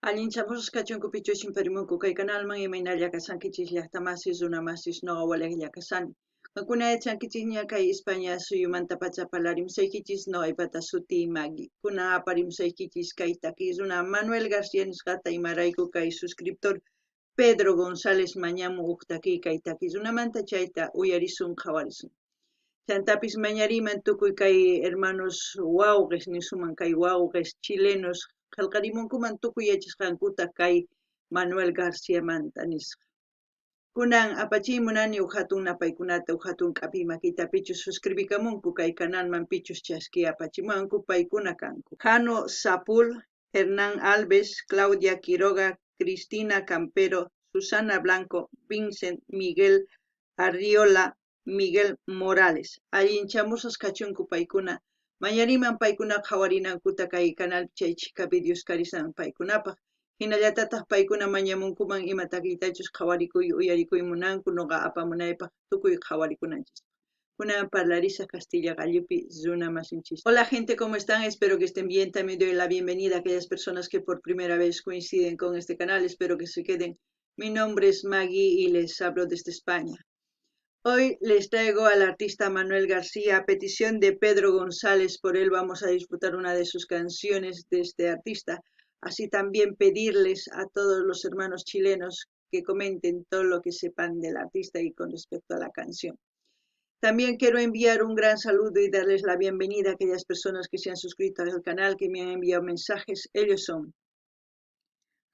Allinchamusqa kachunku pichus chimparimunku kay kanalman imaynalla kashankichis llaqtamasis runamasis noqa walejlla kashani. Qankuna yachankichisña kay España suyumantapacha parlarimusaykichis noqaypata sutiy Maggie. Kunan aparimusaykichis kay takiy runa Manuel García nisqata imarayku kay suscriptor Pedro González mañamun uj takiy kay takiy runamanta chayta uyarisun qhawarisun. Chantapis mañariyman tukuy kay hermanos wawqes nisuman kay wawqes chilenos qhelqarimunkuman tukuy yachasqankuta kay Manuel Garciamanta nisqa. Kunan apachiy munani uj jatun napaykunata, uj jatun k'apiy makita pichus suscribikamunku kay canalman pichus chaskiy apachimuwanku paykuna kanku. Jano Sapul, Hernán Alves, Claudia Quiroga, Cristina Campero, Susana Blanco, Vincent Miguel Arriola, Miguel Morales. Allinchamusqas kachunku paykuna. Mañariman paykuna qhawarinankuta kay canalpi chay chhika videos karisan paykunapaj. Jinallatataj paykuna mañamunkuman ima takiytachus qhawarikuy uyarikuy munanku noqa apamunaypaj tukuy qhawarikunanchispaj. Kunan parlarisaj Castilla qallupi runa masinchis. Hola gente, ¿cómo están? Espero que estén bien. También doy la bienvenida a aquellas personas que por primera vez coinciden con este canal. Espero que se queden. Mi nombre es Maggie y les hablo desde España. Hoy les traigo al artista Manuel García a petición de Pedro González. Por él vamos a disfrutar una de sus canciones de este artista. Así también pedirles a todos los hermanos chilenos que comenten todo lo que sepan del artista y con respecto a la canción. También quiero enviar un gran saludo y darles la bienvenida a aquellas personas que se han suscrito al canal, que me han enviado mensajes. Ellos son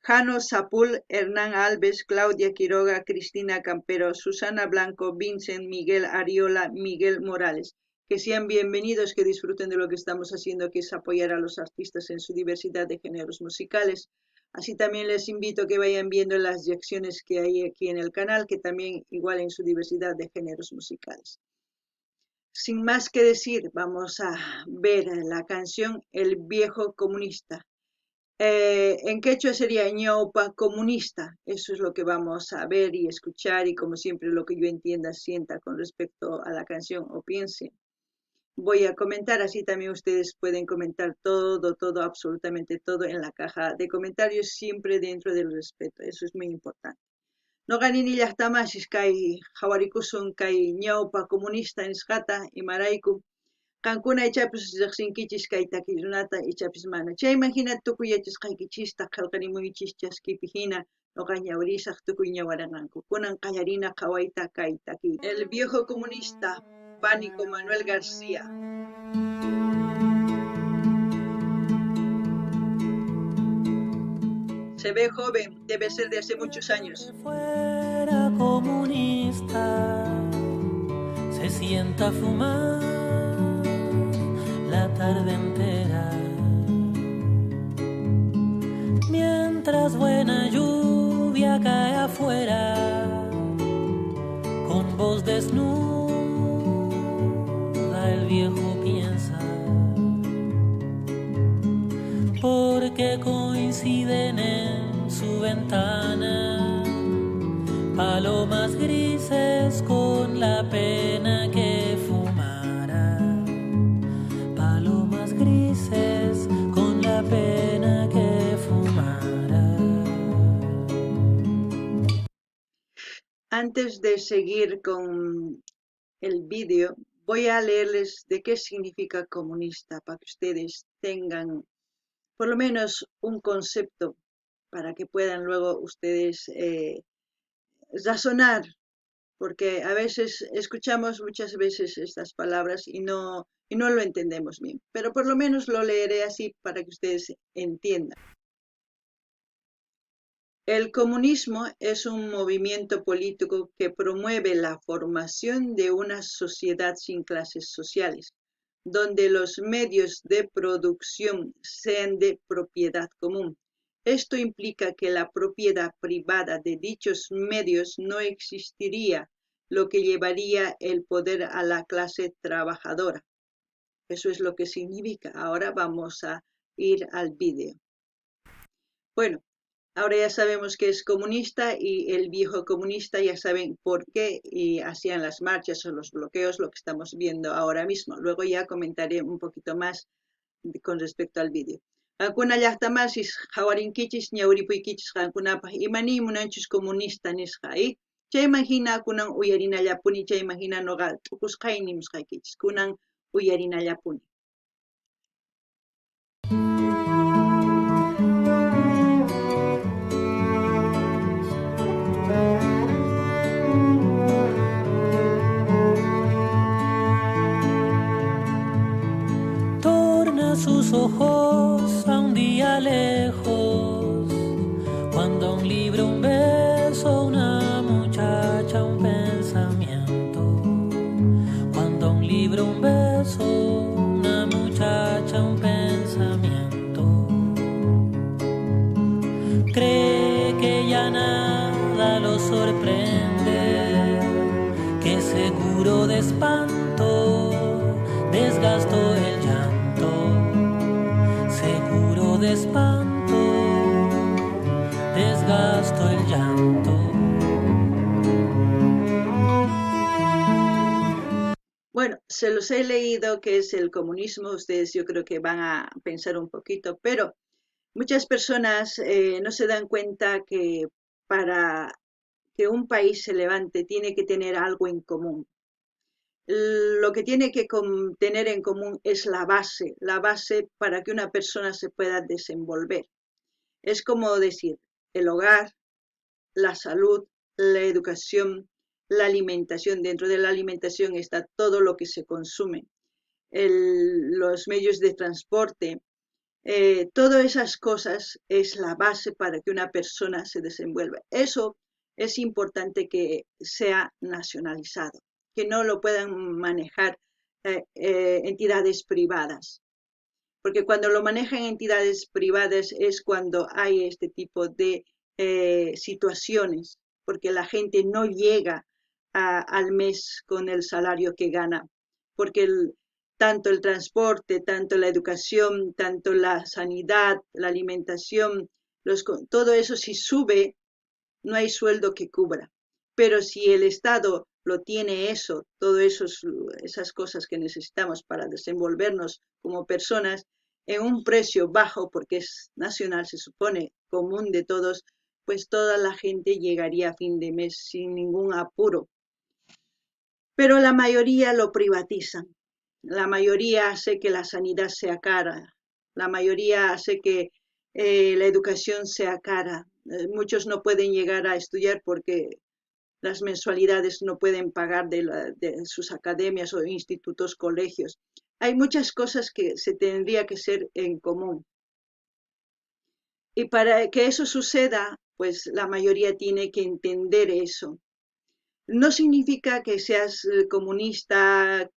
Jano Sapul, Hernán Alves, Claudia Quiroga, Cristina Campero, Susana Blanco, Vincent, Miguel Ariola, Miguel Morales. Que sean bienvenidos, que disfruten de lo que estamos haciendo, que es apoyar a los artistas en su diversidad de géneros musicales. Así también les invito a que vayan viendo las reacciones que hay aquí en el canal, que también igual en su diversidad de géneros musicales. Sin más que decir, vamos a ver la canción El viejo comunista. En quechua sería ñaupa comunista. Eso es lo que vamos a ver y escuchar y como siempre lo que yo entienda, sienta con respecto a la canción o piense. Voy a comentar, así también ustedes pueden comentar todo, todo, absolutamente todo en la caja de comentarios, siempre dentro del respeto, eso es muy importante. Noqa nini llaqtamasis kay qhawarikusun kay ñawpa comunista nisqata imarayku qankuna ichapis riqsinkichis kay takiy runata ichapis mana. Chayman hina tukuy yachasqaykichista qhelqarimuychis chaskipi hina noqa ñawirisaq tukuy ñawarinqanku. Kunan qallarina qhawayta kay takiy. El viejo comunista, Pánico Manuel García. Se ve joven, debe ser de hace muchos años. Fuera comunista, se sienta a fumar la tarde entera. Mientras buena lluvia cae afuera, con voz desnuda el viejo piensa, porque coinciden en su ventana palomas grises con la pena que fumara, palomas grises con la pena que fumara. Antes de seguir con el vídeo, voy a leerles de qué significa comunista, para que ustedes tengan por lo menos un concepto para que puedan luego ustedes razonar, porque a veces escuchamos muchas veces estas palabras y no lo entendemos bien, pero por lo menos lo leeré así para que ustedes entiendan. El comunismo es un movimiento político que promueve la formación de una sociedad sin clases sociales, donde los medios de producción sean de propiedad común. Esto implica que la propiedad privada de dichos medios no existiría, lo que llevaría el poder a la clase trabajadora. Eso es lo que significa. Ahora vamos a ir al vídeo. Ahora ya sabemos que es comunista y el viejo comunista ya saben por qué y hacían las marchas o los bloqueos, lo que estamos viendo ahora mismo. Luego ya comentaré un poquito más con respecto al vídeo. Qankuna llajtamasis qhawarinkichis, ñawiripuykichis qankunapaj ima niy munanchus comunista nisqa, Chayman hina kunan uyarinallapuni, chayman hina noqa t'ukusqay nimusqaykichis, kunan uyarinallapuni. Torna sus ojos a un día lejos, cuando un libro, un beso, una muchacha, un pensamiento. Cuando un libro, un beso, una muchacha, un pensamiento. Cree que ya nada lo sorprende, que seguro de espanto desgastó el llanto. Seguro de espanto desgastó el llanto. Bueno, se los he leído que es el comunismo, ustedes yo creo que van a pensar un poquito, pero muchas personas no se dan cuenta que para que un país se levante tiene que tener algo en común. Lo que tiene que tener en común es la base para que una persona se pueda desenvolver. Es como decir, el hogar, la salud, la educación, la alimentación. Dentro de la alimentación está todo lo que se consume, los medios de transporte, todas esas cosas es la base para que una persona se desenvuelva. Eso es importante que sea nacionalizado, que no lo puedan manejar entidades privadas. Porque cuando lo manejan entidades privadas es cuando hay este tipo de situaciones, porque la gente no llega al mes con el salario que gana, porque tanto el transporte, tanto la educación, tanto la sanidad, la alimentación, todo eso si sube, no hay sueldo que cubra. Pero si el Estado lo tiene eso, todas esas cosas que necesitamos para desenvolvernos como personas, en un precio bajo, porque es nacional, se supone, común de todos, pues toda la gente llegaría a fin de mes sin ningún apuro. Pero la mayoría lo privatizan. La mayoría hace que la sanidad sea cara, la mayoría hace que la educación sea cara. Muchos no pueden llegar a estudiar porque las mensualidades no pueden pagar de sus academias o institutos, colegios. Hay muchas cosas que se tendría que hacer en común. Y para que eso suceda, pues la mayoría tiene que entender eso. No significa que seas comunista,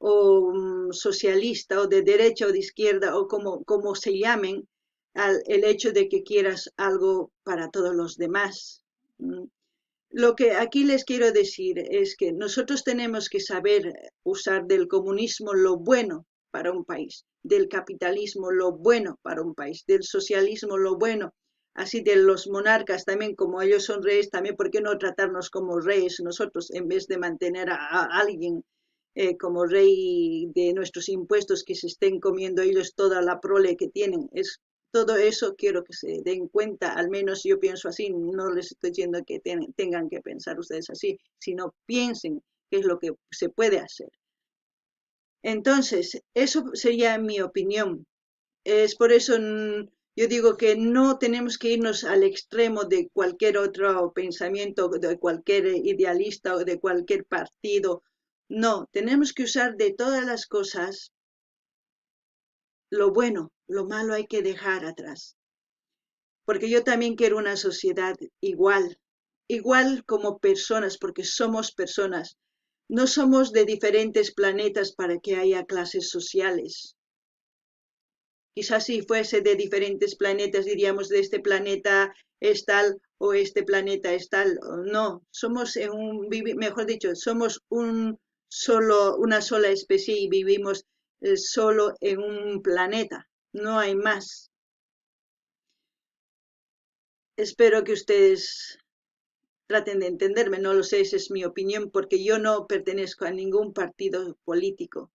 o socialista o de derecha o de izquierda o como se llamen, el hecho de que quieras algo para todos los demás. Lo que aquí les quiero decir es que nosotros tenemos que saber usar del comunismo lo bueno para un país, del capitalismo lo bueno para un país, del socialismo lo bueno, así de los monarcas también, como ellos son reyes, también, ¿por qué no tratarnos como reyes nosotros en vez de mantener a alguien como rey de nuestros impuestos que se estén comiendo ellos toda la prole que tienen? Es todo eso quiero que se den cuenta, al menos yo pienso así, no les estoy diciendo que tengan que pensar ustedes así, sino piensen qué es lo que se puede hacer. Entonces, eso sería mi opinión. Es por eso yo digo que no tenemos que irnos al extremo de cualquier otro pensamiento, de cualquier idealista o de cualquier partido. No, tenemos que usar de todas las cosas lo bueno, lo malo hay que dejar atrás. Porque yo también quiero una sociedad igual, igual como personas, porque somos personas. No somos de diferentes planetas para que haya clases sociales. Quizás si fuese de diferentes planetas, diríamos de este planeta es tal o este planeta es tal. No, somos en un, vivi-, mejor dicho, somos un solo, una sola especie y vivimos solo en un planeta, no hay más. Espero que ustedes traten de entenderme, no lo sé, esa es mi opinión, porque yo no pertenezco a ningún partido político.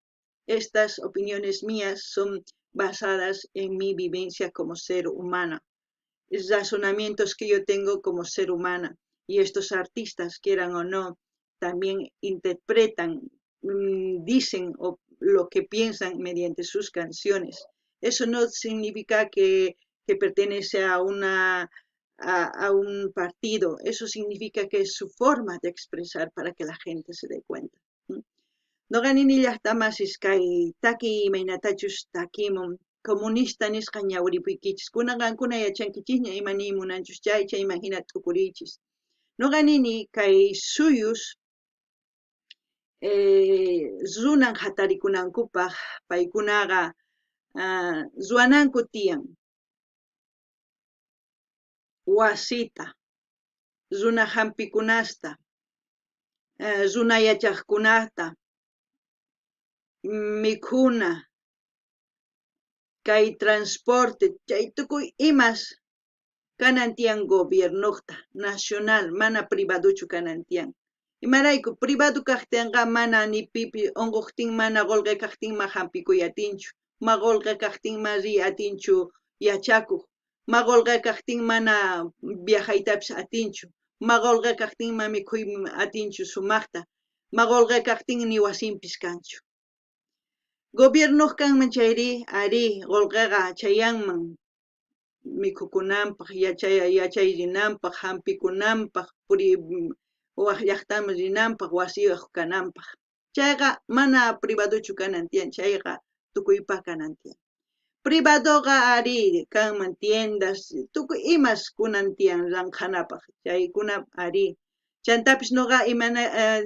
Estas opiniones mías son basadas en mi vivencia como ser humana, razonamientos que yo tengo como ser humana. Y estos artistas, quieran o no, también interpretan, dicen lo que piensan mediante sus canciones. Eso no significa que pertenece a un partido, eso significa que es su forma de expresar para que la gente se dé cuenta. Noqa nini llaqtamasis kay takiy imaynatachus takimun comunista nisqa ñawripuykichis, kunan qankuna yachankichisña ima niy munanchus chay, chayman hina t'ukuriychis. Noqa nini kay suyus runan hatarikunankupaq paykunaqa ruwananku tiyan wasita, runa hampikunasta, runa yachaqkunata, mikhuna, kay transporte, chay tukuy imas kanan tiyan gobiernojta, nacional, mana privaduchu kanan tiyan. Imarayku privado kajtinqa mana ni pipi unquqtin mana qullqi kajtin ma hampikuy atinchu, ma qullqi kajtin ma riy atinchu yachakuq, ma qullqi kajtin mana viajaytapis atinchu, ma qullqi kajtin ma mikhuy atinchu sumaqta, ma qullqi kajtin ni wasinpis kanchu. Gobiernoq kanman chayri, arí, qullqiqa chayanman mikhukunanpaq, yachay rinanpaq, hampikunanpaq, puri waj llaqtaman rinanpaq, wasiyuq kananpaq. Chayqa mana privadochu kanan tiyan, chayqa tukuypaq kanan tiyan. Privadoqa arí kanman tiendas, tukuy imas kunan tiyan ranqhanapaq, chaykuna arí. Chantapis noqa imana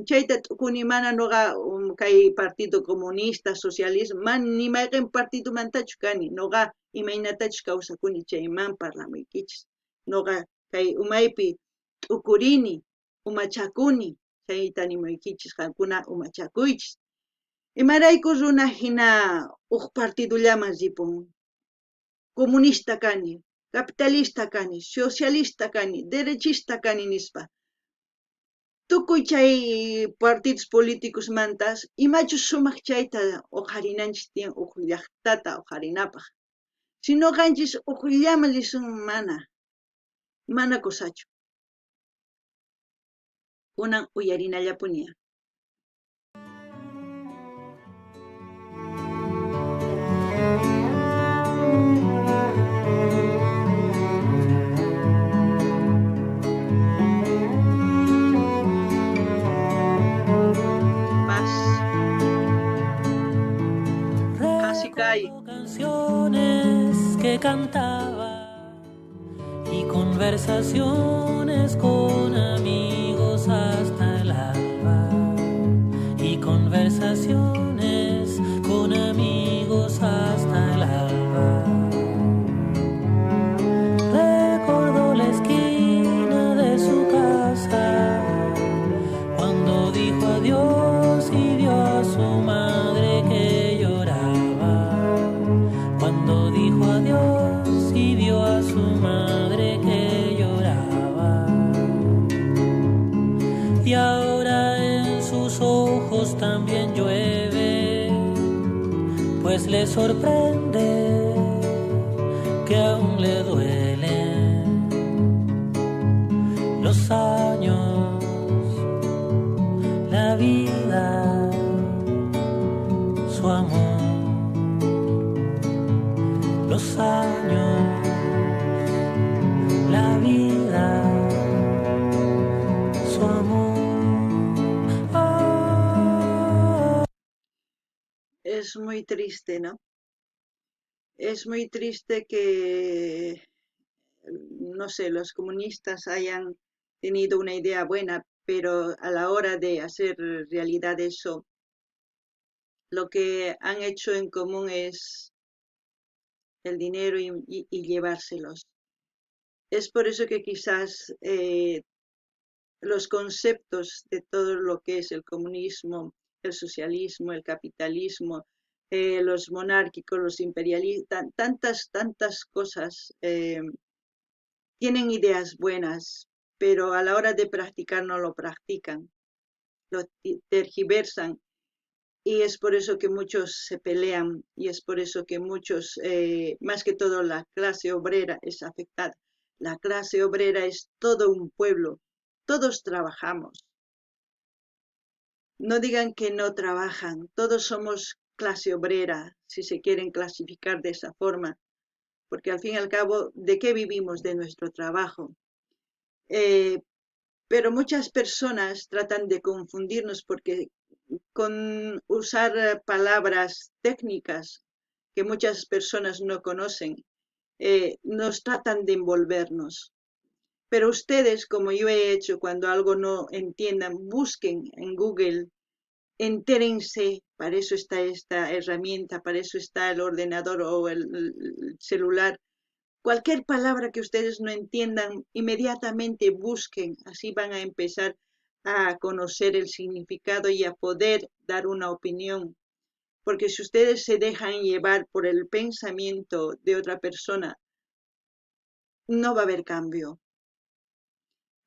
chayta t'ukuni mana noqa kay partido comunista, socialismo, mana ni mayqin partidomantachu kani, noqa imaynatachus kawsakuni chayman parlamuykichis. Noqa kay umaypi t'ukurini, umachakuni, chayta nimuykichis qankuna umachakuychis. Imarayku runa hina uj partidollaman ripun. Comunista kani, capitalista kani, socialista kani, derechista kani nispa. Tukuy chay partidos políticos mantas imachus sumaq chayta uqharinanchis tiyan uj llaqtata uqharinapaq. Si noqanchis ujllaman risun mana kusachu. Kunan uyarinallapunia. Canciones que cantaba y conversaciones con amigos hasta el alba, y conversaciones con amigos hasta el alba. Recordó la esquina de su casa cuando dijo adiós y vio a su madre que lloraba. Cuando dijo adiós y vio a su madre que lloraba. Y ahora en sus ojos también llueve, pues le sorprende que aún le duelen los años, la vida, su amor. Los años, la vida, su amor. Ah. Es muy triste, ¿no? Es muy triste que, no sé, los comunistas hayan tenido una idea buena, pero a la hora de hacer realidad eso, lo que han hecho en común es el dinero y llevárselos. Es por eso que quizás los conceptos de todo lo que es el comunismo, el socialismo, el capitalismo, los monárquicos, los imperialistas, tantas cosas, tienen ideas buenas, pero a la hora de practicar no lo practican, lo tergiversan Y es por eso que muchos se pelean y es por eso que muchos, más que todo la clase obrera es afectada. La clase obrera es todo un pueblo, todos trabajamos. No digan que no trabajan, todos somos clase obrera, si se quieren clasificar de esa forma, porque al fin y al cabo, ¿de qué vivimos? De nuestro trabajo. Pero muchas personas tratan de confundirnos porque con usar palabras técnicas que muchas personas no conocen, nos tratan de envolvernos. Pero ustedes, como yo he hecho, cuando algo no entiendan, busquen en Google, entérense, para eso está esta herramienta, para eso está el ordenador o el celular. Cualquier palabra que ustedes no entiendan, inmediatamente busquen, así van a empezar a conocer el significado y a poder dar una opinión. Porque si ustedes se dejan llevar por el pensamiento de otra persona, no va a haber cambio.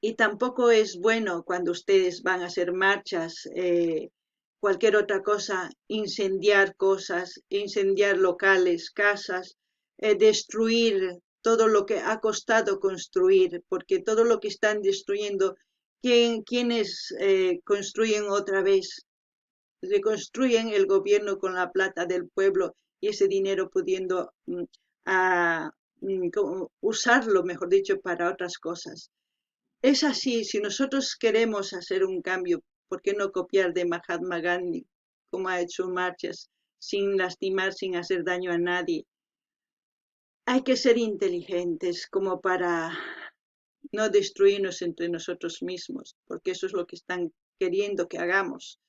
Y tampoco es bueno cuando ustedes van a hacer marchas, cualquier otra cosa, incendiar cosas, incendiar locales, casas, destruir todo lo que ha costado construir, porque todo lo que están destruyendo, ¿quiénes construyen otra vez? Reconstruyen el gobierno con la plata del pueblo y ese dinero pudiendo usarlo, mejor dicho, para otras cosas. Es así, si nosotros queremos hacer un cambio, ¿por qué no copiar de Mahatma Gandhi, como ha hecho marchas, sin lastimar, sin hacer daño a nadie? Hay que ser inteligentes como para no destruirnos entre nosotros mismos, porque eso es lo que están queriendo que hagamos.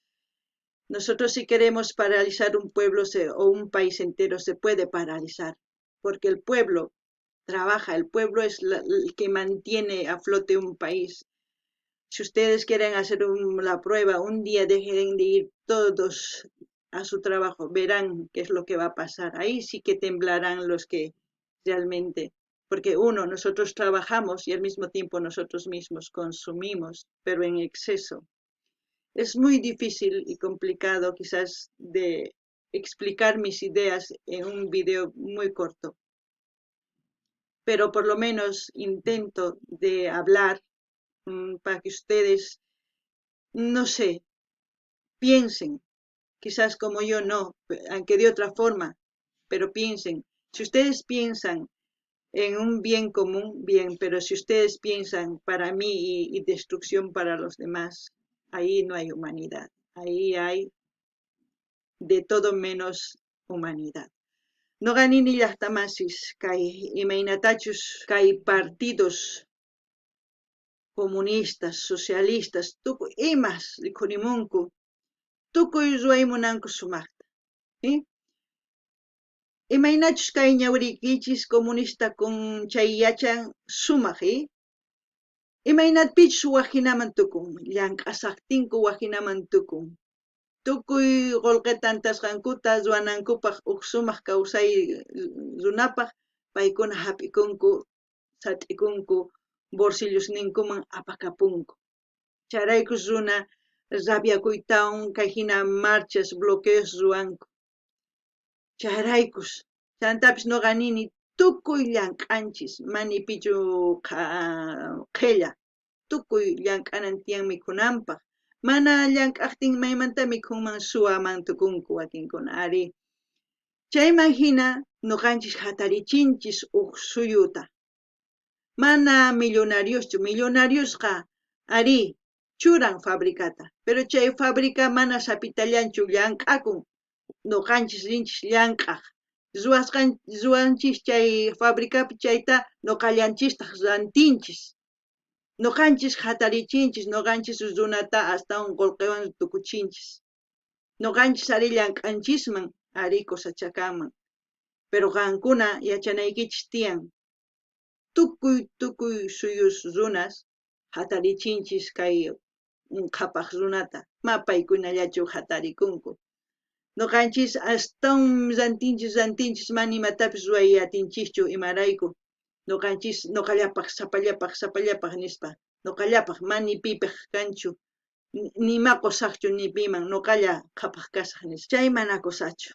Nosotros si queremos paralizar un pueblo o un país entero, se puede paralizar, porque el pueblo trabaja, el pueblo es el que mantiene a flote un país. Si ustedes quieren hacer la prueba, un día dejen de ir todos a su trabajo, verán qué es lo que va a pasar. Ahí sí que temblarán los que realmente, porque uno, nosotros trabajamos y al mismo tiempo nosotros mismos consumimos, pero en exceso. Es muy difícil y complicado quizás de explicar mis ideas en un video muy corto, pero por lo menos intento de hablar para que ustedes, no sé, piensen, quizás como yo no, aunque de otra forma, pero piensen. Si ustedes piensan en un bien común, bien, pero si ustedes piensan para mí y destrucción para los demás, ahí no hay humanidad, ahí hay de todo menos humanidad. Noqa nini llaqtamasis kay imaynatachus kay partidos comunistas, socialistas, tukuy imas rikhurimunku, tukuy ruway munanku sumaqta. Imaynachus kay ñawiriykichis comunista kun chay yachan sumaq, Imaynatpichus wajinaman tukun, llank'asaqtinku wajinaman tukun. Tukuy qullqi tantasqankuta ruwanankupaq uj sumaq kawsay runapaq paykuna hap'ikunku, sat'ikunku, bolsillosninkuman apakapunku. Chayraykus runa rabiakuytawan kay hina marchas, bloqueos ruwanku. Chayraykus, chantapis noqa nini tukuy llank'anchis, manipichu qhella, tukuy llank'anan tiyan mikhunanpaq. Mana llank'aqtin maymanta mikhunman suwaman tukunku wakinkuna ari. Chayman hina noqanchis hatarichinchis uj suyuta. Mana millonarioschu, millonariosqa ari churan fabricata, pero chay fábrica mana sapitallanchu llank'akun, noqanchis rinchis llank'aq. Ruwanchis chay fabricapi chayta noqallanchistaq rantinchis. Noqanchis hatarichinchis, noqanchis runata astawan qullqiwan tukuchinchis. Noqanchis ari llank'anchisman, ari cosachakanman. Pero qankuna yachanaykichis tiyan. Tukuy tukuy suyus runas hatarichinchis kay qhapaq runata, ma paykunallachu hatarikunku. Noqanchis astawan rantinchis rantinchis mana imatapis ruway atinchischu imarayku. Noqanchis noqallapaq sapallapaq sapallapaq nispa, noqallapaq mana pipaq kanchu. Nima qosajchu ni piman, noqalla qhapaj kasaj nispa. Chay mana cosachu.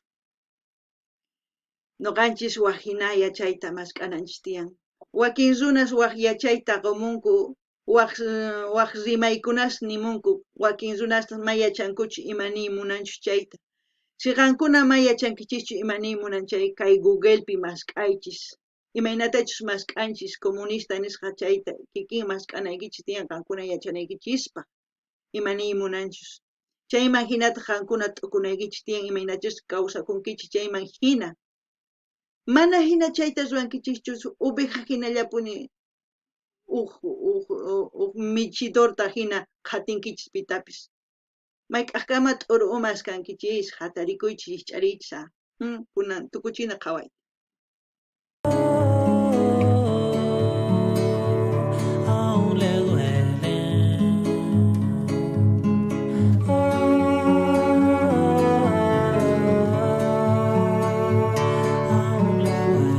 Noqanchis waj jina yachayta mask'ananchis tiyan. Wakin runas waj yachayta qomunku, waj rimaykunas nimunku, wakin runastaj ma yachankuchu ima niy munanchus chayta. Si qankuna ma yachankichischu ima niy munan chay, kay Googlepi mask'aychis. Imaynatachus mask'anchis comunista nisqa chayta kikin mask'anaykichis tiyan qankuna yachanaykichispaj ima niy munanchus. Chayman jinataj qankuna t'ukunaykichis tiyan imaynachus kawsakunkichis chayman jina. Mana jina chayta ruwankichikchu oveja jinallapuni uj michidorta jina qhatinkichis pitapis. Mayk'ajkama t'uru umas kankichis, jatarikuychis, rijch'ariychis. Kunan tukuchina qhawayta. Aún le duele. Aún le duele. Aún le duele.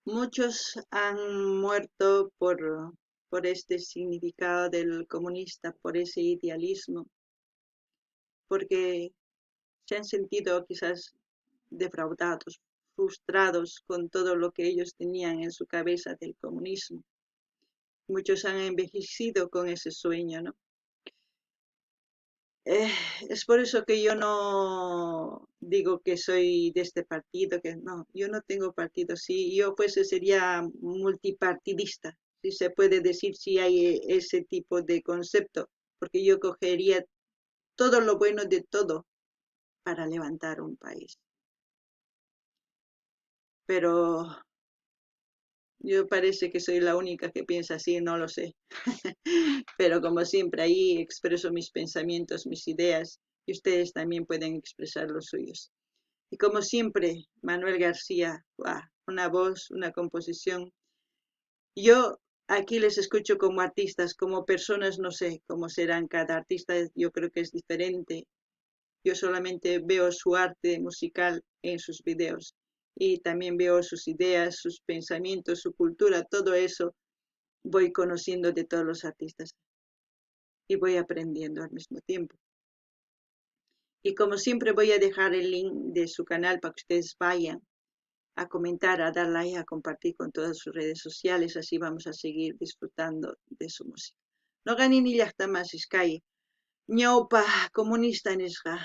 Muchos han muerto por este significado del comunista, por ese idealismo, porque se han sentido quizás defraudados, frustrados con todo lo que ellos tenían en su cabeza del comunismo. Muchos han envejecido con ese sueño, ¿no? Es por eso que yo no digo que soy de este partido, que no, yo no tengo partido. Si yo fuese sería multipartidista, si se puede decir, si hay ese tipo de concepto, porque yo cogería todo lo bueno de todo para levantar un país. Pero yo parece que soy la única que piensa así, no lo sé. Pero como siempre, ahí expreso mis pensamientos, mis ideas, y ustedes también pueden expresar los suyos. Y como siempre, Manuel García, ¡guau!, una voz, una composición. Yo aquí les escucho como artistas, como personas, no sé cómo serán cada artista, yo creo que es diferente. Yo solamente veo su arte musical en sus videos y también veo sus ideas, sus pensamientos, su cultura, todo eso voy conociendo de todos los artistas y voy aprendiendo al mismo tiempo. Y como siempre voy a dejar el link de su canal para que ustedes vayan a comentar, a dar like, a compartir con todas sus redes sociales, así vamos a seguir disfrutando de su música. Noqa nini llaqtamasis kay ñawpa comunista nisqa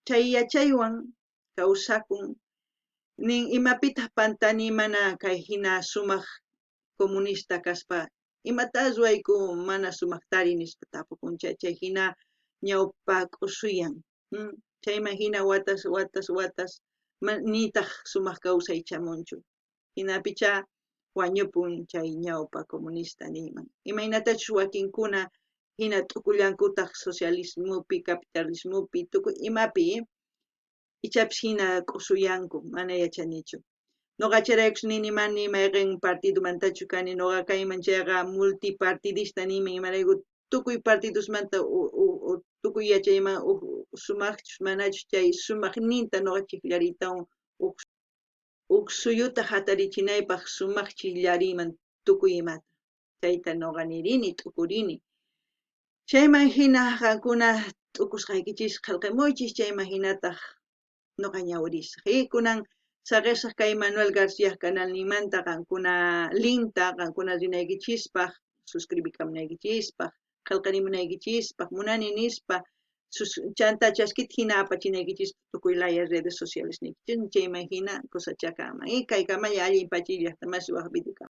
chay yachaywan kawsakun nin imapitaq pantani mana kay hina sumaq comunista kaspa imata ruwayku mana sumaqtari nispa tapukun chay hina ñawpa k'usuyan, chayman hina watas watas watas nitaq sumaq kawsay chamunchu hinapicha wañupun chay ñawpa comunista niyman imaynatachus wakinkuna hina t'ukullankutaq socialismopi capitalismopi tukuy imapi ichapis hina k'usuyanku mana yachanichu. Noqa chayraykus nini mani mayqen partidomantachu kani noqa kayman chayqa multipartidista niyman imarayku tukuy partidosmanta tukuy yachayman sumaqchus manachus chay sumaqninta noqa chijllariytawan uj suyuta hatarichinaypaq sumaq chijllariyman tukuy imata chayta noqa nirini t'ukurini. Chayman hina qankuna t'ukusqaykichis qhelqemuychis chayman hinataq noqa ñawirisaq. Kunan saqesaq kay Manuel García canalninmanta qankuna linta qankuna rinaykichispaq suscribikamunaykichispaq qhelqarimunaykichispaq munani nispa chanta chaskita hina apachinaykichispaq tukuy laya redes sociales niykichis chayman hina kusachakanman. Kaykamalla allin pachilla llaqtamasi waj video kama.